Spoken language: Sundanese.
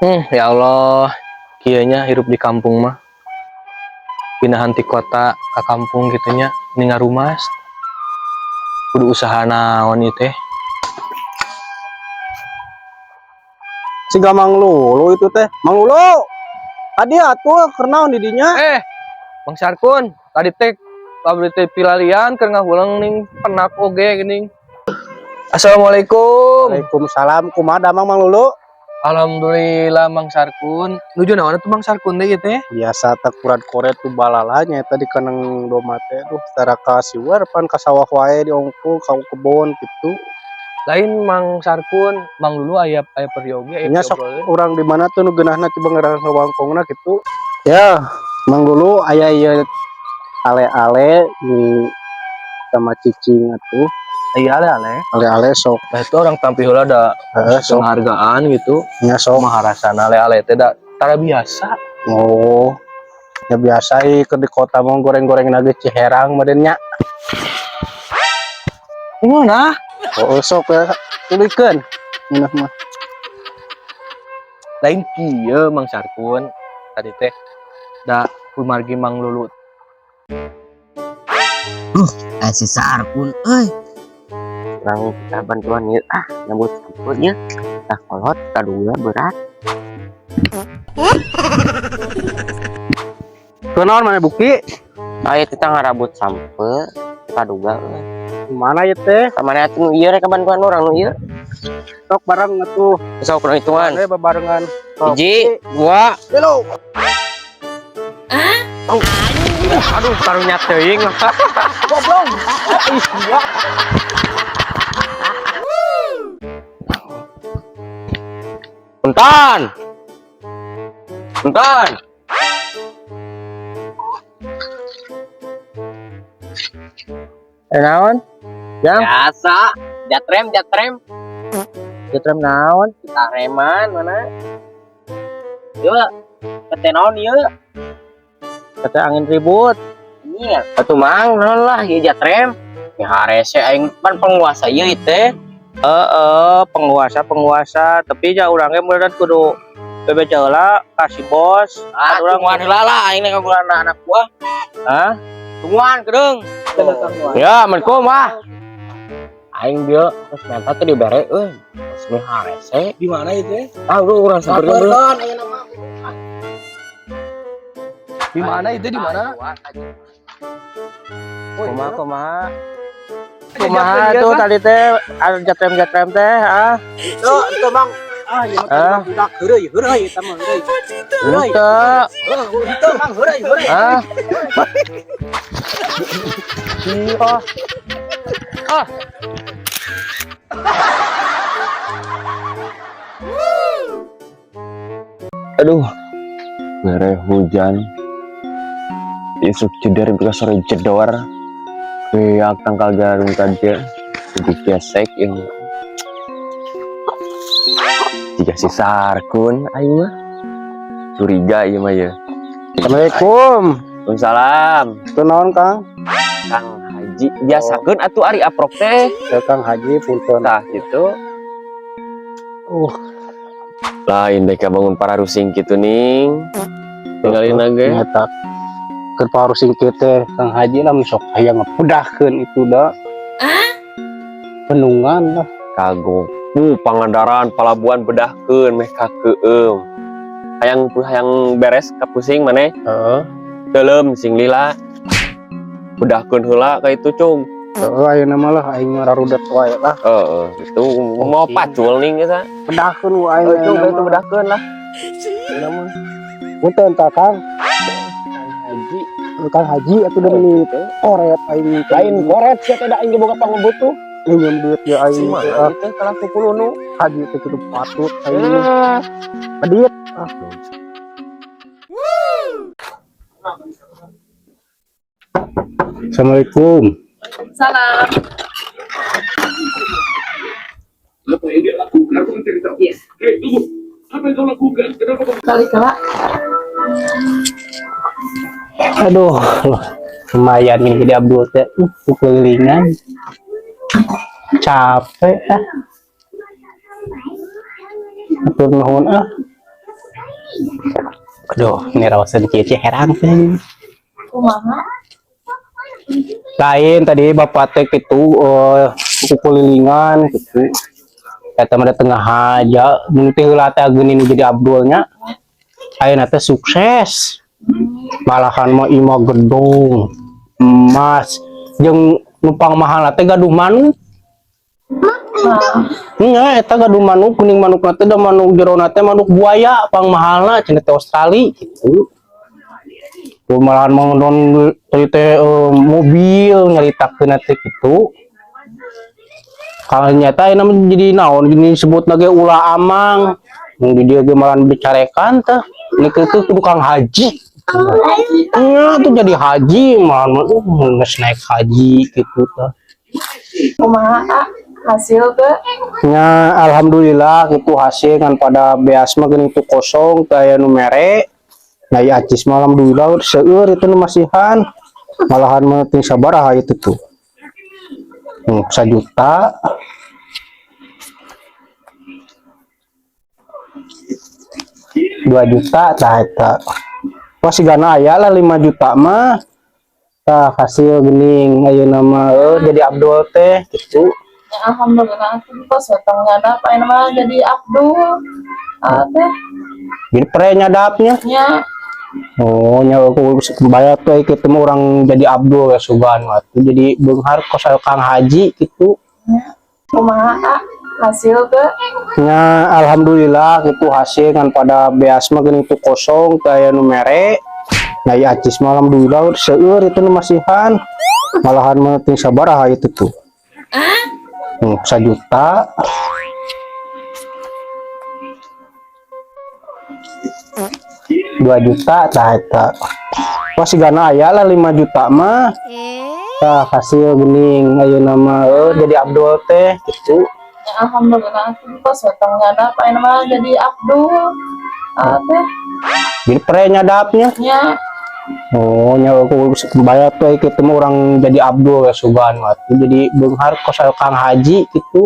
Ya Allah, kieu nya hirup di kampung mah. Pindahan ti kota ke kampung kitu nya, ningal rumas. Kudu usaha naon ieu teh? Siga Mang Lulu itu teh. Mang Lulu. Tadi atuh keur naon di dinya? Eh, Bang Sarkun, tadi teh abdi teh pilalian keur ngahuleng ning penak oge geuning. Assalamualaikum. Waalaikumsalam. Kumaha damang, Mang Lulu? Alhamdulillah, Mang Sarkun. Nuju naon atuh, Mang Sarkun teh ieu teh? Biasa teh kurat koret tuh balalanya tadi kaneng doma teh, duh, tara ka siwar pan ka sawah wae diongkul ka kebon gitu. Lain Mang Sarkun, Mang Lulu aya aya peryogi, aya Nya sok diobrolin. Urang di mana tuh nu geunahna, coba ngerang wangkongna gitu. Ya, Mang Lulu, aya ieu ale-ale di sama cicing atuh. Iya, ale-ale. Ale-ale sok. Nah, itu urang tampi heula da Heeh, sok. Penghargaan gitu. Nya sok. Kumaha rasana ale-ale teh, da tara biasa. Oh. Ya biasa ieu keur di kota mau goreng-goreng nage Ciherang meureun nya. Gimana? Oh, sok ya. Tuluykeun. Ngeunah mah. Lain kieu, Mang Sarkun. Tadi teh da kumargi Mang Lulu. Eh, si Sarkun euy. Urang kita bantuan ieu ah, nyambut sampeu ieu. Tah kolot kadua berat. Kunaon mana buki? Aya kita ngarabut sampeu kaduga euy. Mana ieu teh? Ka mana atuh nu ieu rek bantuan urang nu ieu? Sok bareng atuh. Sok urang hitungan. Aya babarengan. Sok. Hiji, dua, Tilu. Aduh, karunya teuing. Goblok. Ih, gila. Punten. Punten. Eh, naon? Yang Biasa, jatrem jatrem. Jatrem naon? Kita reman mana? Yuk, kete naon ieu? Kata angin ribut. Iya, atuh Mang, naon lah ieu jatrem. Ya harese aing pan penguasa ieu teh. Heeh, penguasa penguasa, tapi ja urang ge meureun kudu bebeja heula ka si bos. Ah, Urang tungguan heula lah aing nek kagulan anak buah. Hah? Tungguan kedeung. Ya, Assalamualaikum ah. Aing dia terus minta teh dibere euy. Geus meh harese. Di mana itu teh? Ah, urang sampeurkeun heula. Di mana itu, di mana? Kumaha kumaha? Kumaha tuh tadi teh anu jatrem-jatrem teh, ah? Tuh, itu Bang. Ah, ieu mah Ah. budak heureuy, heureuy eta mah heureuy. Henteu. Heuh, henteu Mang, heureuy, heureuy. Ah. Oh. Ah. Aduh, mere hujan. Isuk jeder bisa sore jedor. Kayak tangkal jarum kaja. Jadi gesek yang jika si Sarkun aing mah curiga ieu mah ya. Assalamualaikum. Waalaikumsalam. Kunaon, Kang? Kang Haji, biasakeun atuh ari aprok teh. Ya, Kang Haji, punten. Tah gitu. Lain dek bangun para rusing kitu ning. Tinggalin ge. Nyata. Keur parusing kieu teh Kang Haji lah sok hayang ngepedahkeun itu da. Bendungan lah. Kagok. Pangandaran palabuhan bedahkeun meh kakeueum. Hayang hayang beres kapusing maneh. Heeh. Teuleum sing lila. Bedahkeun heula ka itu, cung. Heeh, ayeuna mah lah aing mah rarudet wae lah. Heeh, itu mau pacul ning eta. Bedahkeun wae aing. Itu Ayeuna itu mah. Bedahkeun lah. Ayeuna mah. Punten ta, Kang. Haji. Kang Haji atuh da meuni koret aing. Lain koret sia teh, da aing ge boga pangabutuh. Minjem duit ya aing teh ah. Itu kalah ku nu. Haji teh kudu patut aing. Pedit. Ah. Assalamualaikum. Salam. Kali kala. Aduh, loh, lumayan nih jadi Abdul teh kelilingan. Capek ah. Atur nuhun ah. Aduh, ini rawasan kieu cih herang teh. Kumaha? Lain tadi bapak teh kitu kukulilingan gitu. Eta mah da tengah aja, mun teh heula teh geuning jadi Abdulnya. Ayeuna teh sukses. Malahan mah imah gedung emas jeung numpang mahal teh gaduh manuk. Nya eta gaduh manuk kuning, manuk teh da manuk jerona teh manuk buaya pang mahalna cenah teh Australia gitu. Tuh, malahan mau non tadi teh mobil nyaritakeun teh gitu. Kalau nyata ini mah jadi naon gini sebut lagi ulah amang. Mun di dieu ge malahan dicarekan teh. Ini ke tukang haji. Nya tuh jadi haji malahan mah geus naik haji gitu teh. Kumaha, ah? Hasil teh? Nya alhamdulillah gitu hasil kan pada beas mah geuning tuh kosong kayak nu mere. Nah, ieu acis mah alhamdulillah seueur itu nu masihan. Malahan mah ting sabaraha itu tuh. 1 juta. 2 juta tah eta. Wah, sigana aya lah 5 juta mah. Tah hasil geuning ayeuna mah jadi Abdul teh gitu. Ya, alhamdulillah aku tos tong nyadap ayeuna mah jadi Abdul. Ah teh. Jadi pre nyadapnya. Nya. Oh, nya aku bayar tuh kitu mah urang jadi Abdul ya sugan atuh jadi beunghar kos Kang Haji gitu. Kumaha, ah? Hasil teh? Nya alhamdulillah gitu hasil kan pada beas mah geuning tuh kosong kayak nu mere. Nah, ieu acis mah alhamdulillah seueur itu nu masihan. Malahan mah ting sabaraha itu tuh. 1 juta. 2 juta tah eta. Wah, sigana aya lah 5 juta mah. Tah hasil geuning ayeuna mah jadi Abdul teh gitu. Ya, alhamdulillah aku tos tong nyadap ayeuna mah jadi Abdul. Ah teh. Jadi pre nyadapnya. Nya. Oh, nya aku bayar tuh kitu mah urang jadi Abdul ya sugan atuh jadi beunghar kos Kang Haji gitu.